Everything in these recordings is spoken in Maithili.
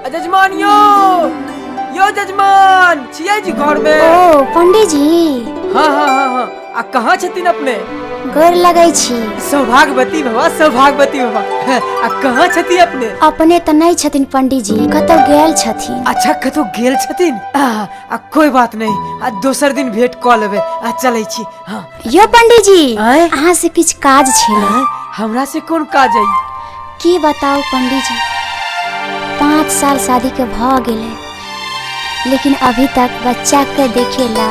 जजमान यो, यो जजमान छियै जी घर में? ओ पंडित जी। हाँ हाँ हाँ हाँ। आ कहाँ छथिन अपने? गोर लगै छी। सौभाग्यवती भवा, सौभाग्यवती भवा। आ कहाँ छथिन अपने? अपने तऽ नहीं छथिन पंडित जी, कतौ गेल छथिन। अच्छा कतौ गेल छथिन? आ कोई बात नहीं, आ दोसर दिन भेंट कऽ लेबै। आ चलै छी। हाँ यो पंडित जी, आँय? अहाँ से किछु काज छलै। हमरा से कोन काज अइ? की बताउ पंडित जी, 5 साल शादी के भऽ गेलै, लेकिन अभी तक बच्चा के देखेला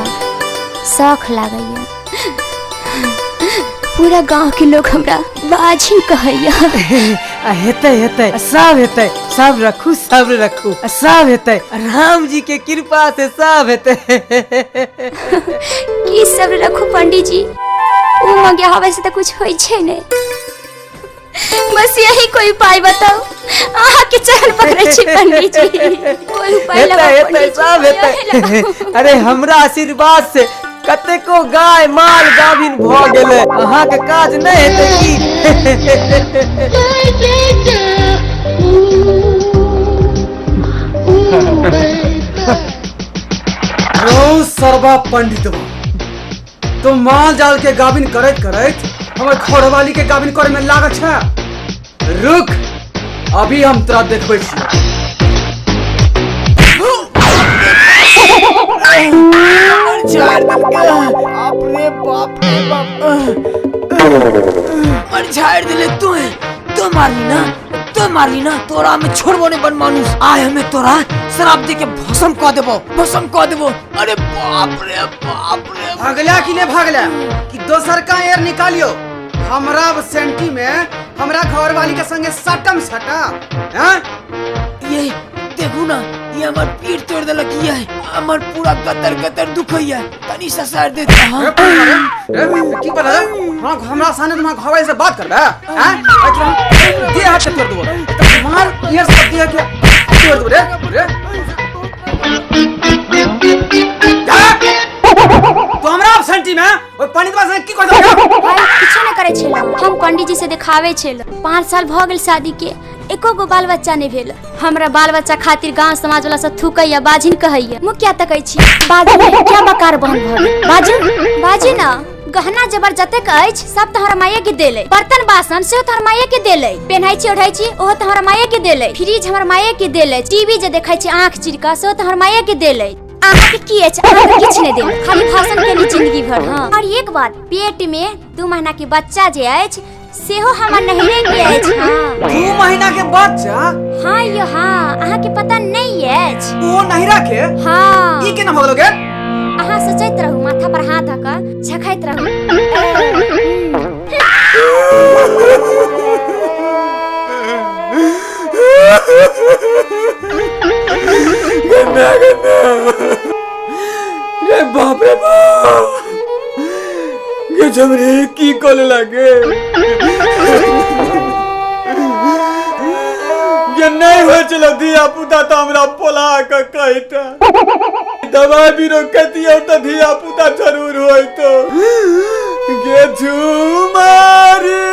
शौख लागैया। पूरा गांव के लोग हमरा बाझिन कहैया। आ हेतै हेतै, सब हेतै, सब रखू, सब रखू, सब हेतै, राम जी के कृपा से सब हेतै। की सब रखू पंडित जी, उ मंगिया हवे से तऽ कुछ होइ छै नहीं, बस यही कोई उपाय बताओ। अहाँ के चरण पकड़ै छी पंडित जी, कोई उपाय हेतै लगाओ हेतै, पंडित जी, सब यही हेतै। लगाओ। अरे हमरा आशीर्वाद से कतेको गाय माल गाभिन भऽ गेलै, अहाँके काज नहि हेतै की? रौ सरबा पंडितबा, तो माल जाल के गाभिन करैत करैत हमर घरवाली के गाभिन करे में लागल छै। रुक, अभी हम तोरा देखबै छी। बाप रे बाप रे बाप, मर झाड़ दिले तू, तो मारली ना, तो मारली ना, तोरा में छोड़बो नहीं बन मानुस। आय हमें तोरा शराब दे के भस्म कऽ देबो, भस्म कऽ देबो। अरे बाप रे बाप रे। भागला कि नहीं भागला कि दोसर का एयर निकालियो? हमरा सेंटी में हमरा घरवाली के संगे सटम सटा। हैं? ये देखू ना, ये हमर पीठ तोड़ देलक, ये हमर पूरा गतर गतर दुखैया, तनी ससार दे। हाँ? रे, रे, की पता है? हाँ, हमरा सामने तुम्हारा घरवाली से बात करबे? हैं? दे हाथ के तोड़ देबो। मार ये सब दे के तोड़ देबो रे, रे। तो हमरा सेंटी में ओइ पंडितबा संगे की कर देबो? भाई किछो नहीं करै छल, हम पंडित जी से देखावे छल। 5 साल भऽ गेल शादी के, एको गो बाल बच्चा नहीं भेल। हमरा बाल बच्चा खातिर गांव समाज वाला सब थूकैया, बाजिन कहैया। मुखिया तकै छी बाजू ने, क्या बकार बहन भऽ गेल? बाजू बाजू ना। गहना जबर जतेक अछि सब तऽ हमरा माये के देलै, बर्तन बासन सेहो तऽ हमरा माये के देलै, पेन्है छी ओढ़ै छी ओहो तऽ हमरा माये के देलै, फ्रिज हमरा माये के देलै, टीवी जे देखै छी आँख चीर कऽ सेहो तऽ हमरा माये के देलै। अहाँके की अछि? अहाँके किछु नहि देल, खाली भाषण केली जिंदगी भर। हाँ, और एक बात, पेट में 2 महीना के बच्चा जे अछि सेहो हमर नहिरे के अछि। हाँ। 2 महीना के बच्चा? हाँ यो हाँ, अहाँके पता नहीं अछि। ओ नहिरा के? हाँ। ई केना भऽ गेल गे? अहाँ सोचैत रहू, माथा पर हाथ धऽ कऽ झखैत रहू। रे बाप रे बाप, गे झमरे की कॉल लागे गे? नहीं हो चलो धिया पुता तो हमरा पोला के कहता, दवाई भी रोकती तो धिया पुता जरूर होई तो गे झुमारी।